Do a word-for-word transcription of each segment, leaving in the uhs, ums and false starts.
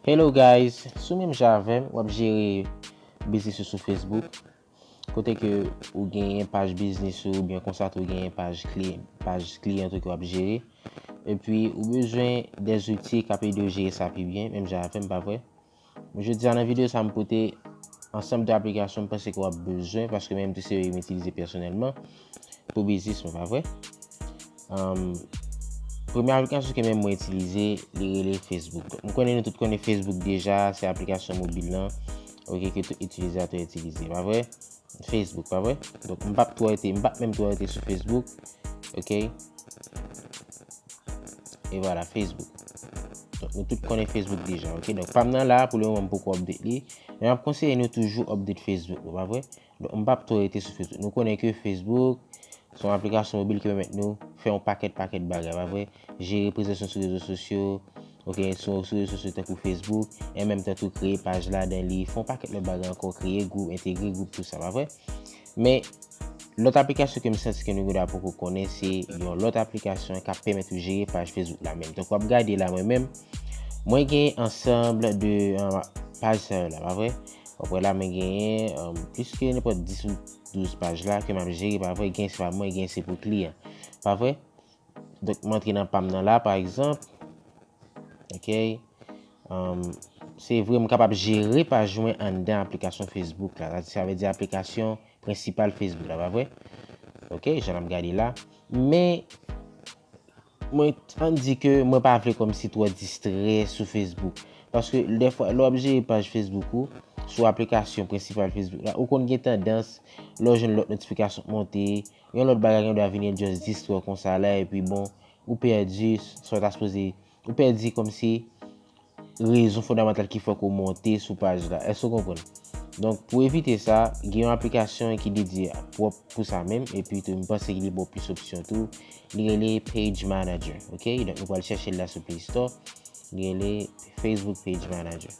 Hello guys, si w menm jan avè m, w ap jere biznis ou sou Facebook, kote ke ou genyen paj biznis ou, oubyen konsa tou ou genyen paj kli-, paj kliyant ou ke w ap jere. Epi ou bezwen de zouti k ap ede w jere sa pi byen, menm jan avè m, pa vre? Jodi a nan videyo sa m pote ansanm de aplikasyon m panse ke w ap bezwen, paske mwen menm tou se yo m itilize pèsonèlman pou biznis mwen, pa vre? Um, premye aplikasyon ke menm mwen itilize, li rele Facebook. Donk, m konnen nou tout konnen Facebook deja, se aplikasyon mobil lan, oke, ke tout itilizatè itilize, pa vre? Facebook, pa vre? Donk, m p ap twò rete, m p ap menm twò rete sou Facebook, oke? E vwala, Facebook. Donk, nou tout konnen Facebook deja, oke? Donk, pa m nan la, pou le moman, m poko update li. Men m ap konseye nou toujou update Facebook nou, pa vre? Donk, m p ap twò rete sou Facebook. Nou konnen ke Facebook se yon aplikasyon mobil ki pèmèt nou fè yon pakèt, pakèt bagay, pa vre? Jere prezans nou sou rezo sosyo, oke, sou, sou rezo sosyo tankou Facebook, e menm tan tou kreye paj ladan li, fè yon pakèt lòt bagay ankò, kreye gwoup, entegre gwoup, tou sa, pa vre? Men, lòt aplikasyon ke m santi ke nou gen dwa poko konnen, se yon lòt aplikasyon k ap pèmèt ou jere paj Facebook la menm. Donk, w ap gade la, mwen menm, mwen gen ansanm de, euh, paj sa yo la, pa vre? W ap wè la, mwen genyen, euh, plis ke nenpòt dis ou douz paj la ke m ap jere, pa vre? Gen se pa mwen, gen se pou kliyan, pa vre? Donk, m antre nan pa m nan la, pa egzanp. Oke. Um, se vre, m kapab jere paj mwen anndan aplikasyon Facebook la. Sa, sa vle di aplikasyon prensipal Facebook la, pa vre? Oke, jan n ap gade la. Men, mwen, ann di ke mwen pa vle kòmsi twò distrè sou Facebook. Paske, dèfwa, lè w ap jere paj Facebook ou, sou aplikasyon prensipal Facebook la, ou konn gen tandans, lè w jwenn lòt notifikasyon k monte, yon lòt bagay gen dwa vini just distrè w konsa la, epi bon, ou pèdi, sa w ta sipoze, ou pèdi kòmsi rezon fondamantal ki fè ke w monte sou paj la. Èske w konprann? Donk, pou evite sa, gen yon aplikasyon ki dedye pwòp pou sa menm, epi tou, m panse li ba w plis opsyon tou. Li rele Page Manager, oke? Donk, nou pral chèche l la sou Play Store. Li rele Facebook Page Manager.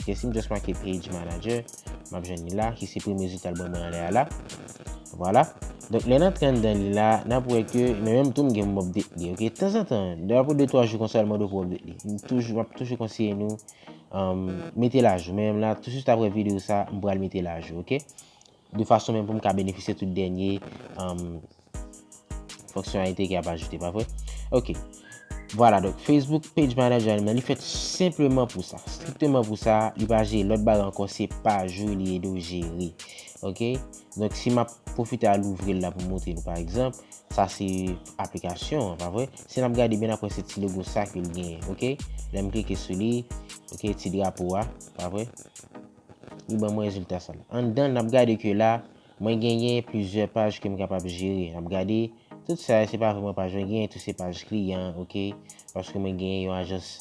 Oke, si m just make Page Manager, m ap jwenn li la, ki se premye rezilta l ban mwen anlè a la. Vwala. Donk, lè n antre anndan li la, n ap wè ke, men menm tou m gen pou m update li, oke? Tanzantan, depi de twa jou konsa, l mande w pou w update li. M toujou, m ap toujou konseye nou, um, mete l ajou. Men menm la, touswit apre videyo sa, m pral mete l ajou, oke? De fason menm pou m ka benefisye tout dènye, um, fonksyonalite ki ap ajoute, pa vre? Oke. Vwala, donk, Facebook Page Manager li menm, li fèt senpleman pou sa. Strikteman pou sa, li pa jere lòt bagay ankò, se paj ou li ede w jere. Oke? Donk, si m ap pwofite al ouvri l la pou m montre nou, pa egzanp, sa se aplikasyon an, pa vre? Si n ap gade byen, n ap wè se ti logo sa ke l genyen, oke? Lè m klike sou li, oke, ti drapo a, pa vre? Li ban mwen rezilta sa la. Anndan, n ap gade ke la, mwen genyen plizyè paj ke m kapab jere. N ap gade, tout sa yo, se pa vrèman paj mwen genyen, tou se paj kliyan, oke? Paske mwen genyen yon ajans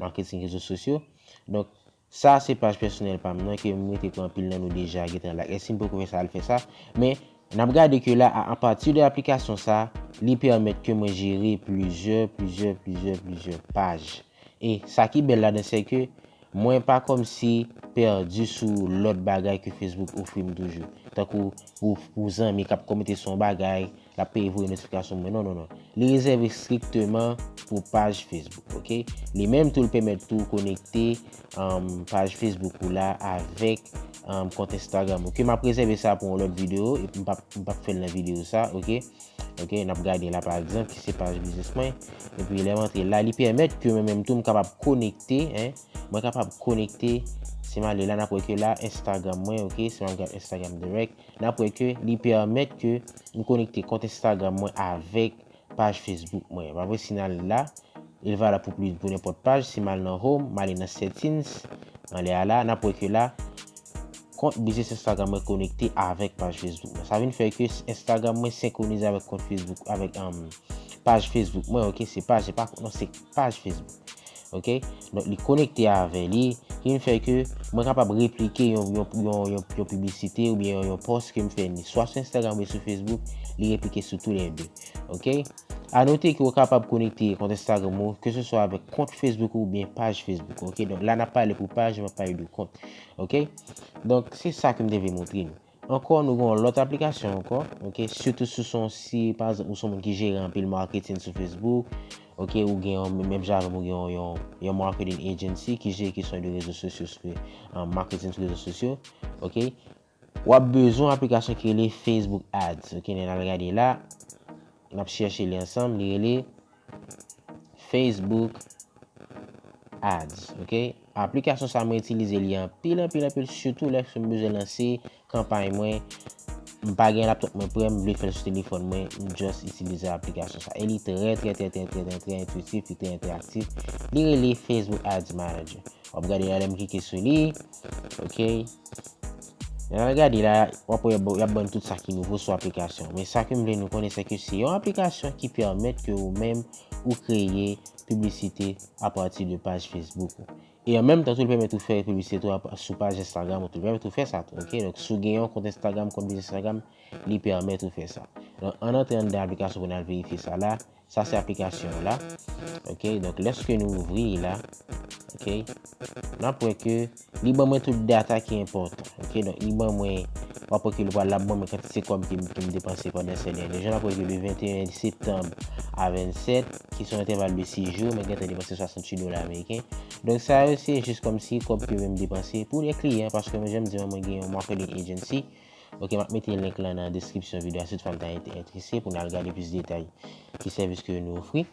maketing rezo sosyo. Donk, sa se paj pèsonèl pa m nan ke m rete pran anpil nan nou deja gentan like. E si m poko fè sa, al fè sa. Men, n ap gade ke la, a, apati de aplikasyon sa, li pèmèt ke mwen jere plizyè, plizyè, plizyè, plizyè paj. E sa ki bèl ladan, se ke mwen pa kòmsi pèdi sou lòt bagay ke Facebook ofri m toujou. Tankou pou, pou zanmi k ap kòmante sou yon bagay, l ap peye voye notifikasyon mwen. Non, non, non. Li rezève strikteman pou paj Facebook, oke? Li menm tou, l pèmèt tou konekte, um, paj Facebook ou la avèk, um, kont Instagram ou. Ke m ap rezève sa pou yon lòt videyo, epi m p ap, m p ap fè l nan videyo sa, oke? Oke, n ap gade la, pa egzanp, ki se paj biznis mwen. Epi, lè m antre la, li pèmèt ke mwen menm tou, m kapab konekte, en, mwen kapab konekte, si m ale la, n ap wè ke la, Instagram mwen, oke, si m ap gade Instagram direct, n ap wè ke li pèmèt ke m konekte kont Instagram mwen avèk paj Facebook mwen. Pa vre, si n al la, li valab pou plis, pou nenpòt paj. Si m al nan Home, m ale nan Settings, anlè a la, n ap wè ke la, kont biznis Instagram mwen konekte avèk paj Facebook mwen. Sa vin fè ke Instagram mwen senkwonize avèk kont Facebook, avèk, um, paj Facebook mwen, oke? Se paj, se pa kont non, se paj Facebook. Oke? Donk, li konekte avè li, ki vin fè ke mwen kapab replike yon, yon, yon, yon, yon piblisite oubyen yon, yon post ke m fè ni swa sou Instagram oubyen sou Facebook, li replike sou toulède. Oke? A note ke w kapab konekte kont Instagram ou, ke se swa avèk kont Facebook ou oubyen paj Facebook. Oke? Donk, la n ap pale pou paj, m ap pale de kont. Oke? Donk, se sa ke m te vle montre nou. Ankò, nou gen yon lòt aplikasyon ankò, oke? Sitou si w se yon, si, pa egzanp, ou se yon moun ki jere anpil maketin sou Facebook, Ok, ou gen yon, menm jan avè m, ou gen yon, yon, yon marketing agency ki jere kesyon de rezo sosyo, sou, um, marketing sou rezo sosyo. Ok, w ap bezwen yon aplikasyon ki rele Facebook Ads. Ok, n al gade la, n ap chèche li ansanm, li rele Facebook Ads. Ok, aplikasyon sa mwen itilize li anpil, anpil, anpil, sitou lè m bezwen lanse kanpay mwen, m pa gen laptop mwen prè, m vle fè l sou telefòn mwen, m just itilize aplikasyon sa. E li trè, trè, trè, trè, trè, trè, trè entwitif, li trè entèaktif. Li rele Facebook Ads Manager. W ap gade la lè m klike sou li. Ok. Lè w gade la, w ap wè y ap ban n tout sa ki nouvo sou aplikasyon. Men sa ke m vle nou konnen, se ke se yon aplikasyon ki pèmèt ke ou menm ou kreye piblisite apati de paj Facebook ou. E an menm tan tou, li pèmèt ou fè piblisite tou ap-, sou paj Instagram ou tou. Li pèmèt ou fè sa tou, ok? Donk, si w gen yon kont Instagram, kont biznis Instagram, li pèmèt ou fè sa. Donk, ann antre anndan aplikasyon pou n al verifye sa la. Sa se aplikasyon an la. Ok, donk, lèske nou ouvri la, ok, n ap wè ke li ban mwen tout data ki enpòtan. Ok, donk, li ban mwen, w ap wè ke li pral ap ban mwen kantite kòb ke m, ke m depanse pandan sèt dènye jou. N ap wè ke de venteyen septanm a vennsèt, ki se yon entèval de sis jou, mwen gentan depanse swasanntuit dola ameriken. Donk, sa yo, se jis kòmsi kòb ke mwen m depanse pou de kliyan, paske mwen, jan m di, mwen gen yon marketing agency. Ok, m ap mete link lan nan deskripsyon videyo a, si toutfwa nou ta ent-, enterese pou n al gade plis detay ki sèvis ke nou ofri.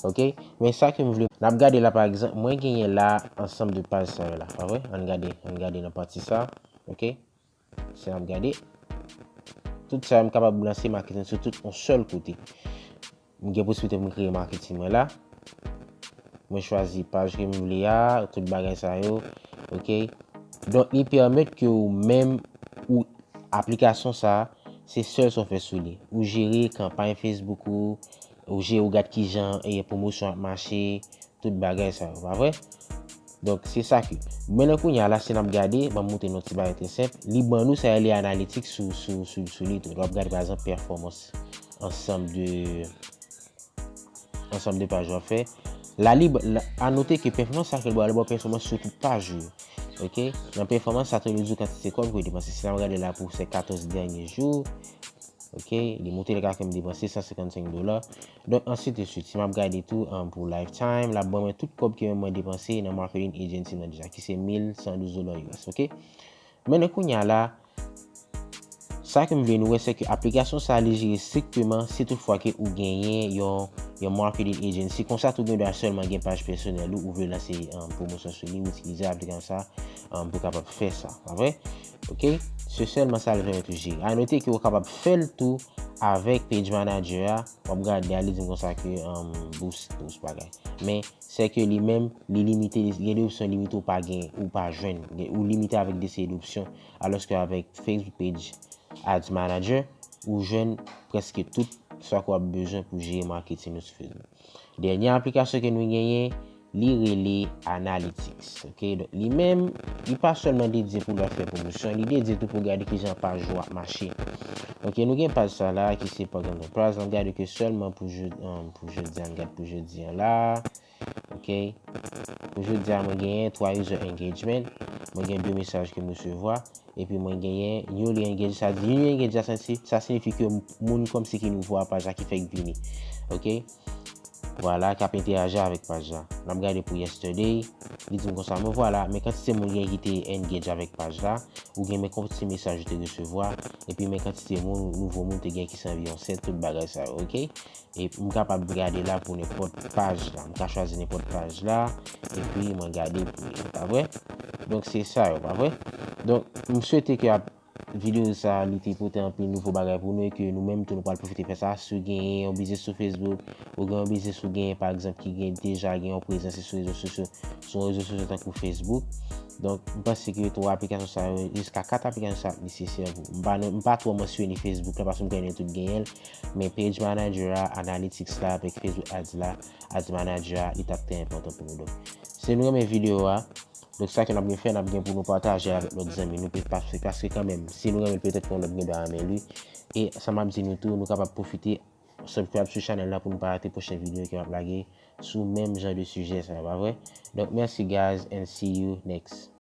Ok, men sa ke m vle, n ap gade la, pa egzanp, mwen genyen la ansanm de paj sa yo la, pa vre? Ann gade, ann gade nan pati sa, ok? Si n ap gade, tout sa yo m kapab lanse marketing sou tout yon sèl kote. M gen posiblite pou m kreye marketing mwen la. Mwen chwazi paj ke m vle a, tout bagay sa yo, ok? Donk, li pèmèt ke ou menm, ou, aplikasyon sa, se sèl sa w fè sou li. Ou jere kanpay Facebook ou, ou jere, ou gad kijan, e, pwomosyon ap mache, tout bagay sa yo, pa vre? Donk, se sa ke. Men nan kounye a la, si n ap gade, ban m montre nou ti bagay trè senp. Li ban nou sa rele analytics sou, sou, sou, sou li tou. W ap gade, pa egzanp, pèfòmans ansanm de, ansanm de paj w ap fè. La, li, la, a note ke pèfòmans sa ke l ba w, li ba w pèfòmans sou tout paj ou yo. Ok? Nan pèfòmans sa tou, li di w kantite kòb ke w depanse. Si n ap gade la pou se katòz dènye jou, ok, li montre l ka fè m depanse san senkannsenk dola. Donk, answit de swit, si m ap gade tou, um, pou lifetime, l ap ban mwen tout kòb ke mwen depanse nan marketing agency mwen deja, ki se mil san douz dola U S, ok? Men nan kounye a la, sa ke m vle nou wè, se ke aplikasyon sa, li jere strikteman si toutfwa ke ou genyen yon, yon marketing agency. Konsa tou, gen dwa sèlman gen paj pèsonèl ou, ou vle lanse, um, pwomosyon sou li, ou itilize aplikasyon sa, um, pou kapab fè sa, pa vre? Ok? Se sèlman sa l pèmèt ou jere. A note ke ou kapab fè l tou avèk Page Manager a. W ap gade a, li di m konsa ke, um, boost, boost bagay. Men, se ke li menm, li limite, li gen de opsyon limite ou pa gen, ou pa jwenn. Gen, ou limite avèk de seri de opsyon. Alòske avèk Facebook Page Ads Manager, ou jwenn prèske tout sa ke w ap bezwen pou jere marketing ou sou Facebook. Dènye aplikasyon ke nou genyen, li rele Analytics. Ok, donk, li menm, li pa sèlman dedye pou l fè pwomosyon, li dedye tou pou gade kijan paj ou ap mache. Ok, nou gen paj sa la ki se Plug Enterprise, n ap gade ke sèlman pou jodi, um, pou jodi a, n gade pou jodi a la. Ok, pou jodi a, mwen genyen twa user engagement, mwen gen de mesaj ke m resevwa. Epi mwen genyen newly engaged, sa di newly engaged, sa, sa si-, sa siyifi ke moun kòmsi ki nouvo a paj la ki fèk vini. Ok? Vwala, k ap entèyaji avèk paj la. N ap gade pou yesterday, li di m konsa, mwen vwala, men kantite moun gen ki te engage avèk paj la, ou gen men kantite mesaj ou te resevwa, epi men kantite moun, nouvo moun te gen ki se anviwon sèt, tout bagay sa yo, ok? E m kapab gade la pou nenpòt paj la. M ka chwazi nenpòt paj la, epi mwen gade pou li, pa vre? Donk, se sa yo, pa vre? Donk, m swete ke ap, videyo sa, li te pote anpil nouvo bagay pou nou, e ke nou menm tou nou pral pwofite fè sa. Si w genyen yon biznis sou Facebook, ou gen yon biznis ou genyen, pa egzanp, ki gen, deja gen yon prezans sou rezo sosyo, sou yon rezo sosyo tankou Facebook. Donk, m panse ke twa aplikasyon sa yo, jiska kat aplikasyon sa ap nesesè pou ou. M pa, m pa twò mansyone Facebook la, paske m konnen nou tout genyen l, men Page Manager a, Analytics la, avèk Facebook Ads la, Ads Manager a, li t ap trè enpòtan pou nou. Donk, si nou renmen videyo a, donk, sa ke n ap gen fè, n ap gen pou nou pataje avèk lòt zanmi nou, pe-, paske, paske kanmenm, si nou renmen l, petèt ke yon lòt gen dwa renmen li. E sa m ap di nou tou, nou kapab pwofite subscribe sou chanèl la pou nou pa rate pwochen videyo ke m ap lage sou menm jan de sijè sa, pa vre? Donk, mèsi, guys, and see you next.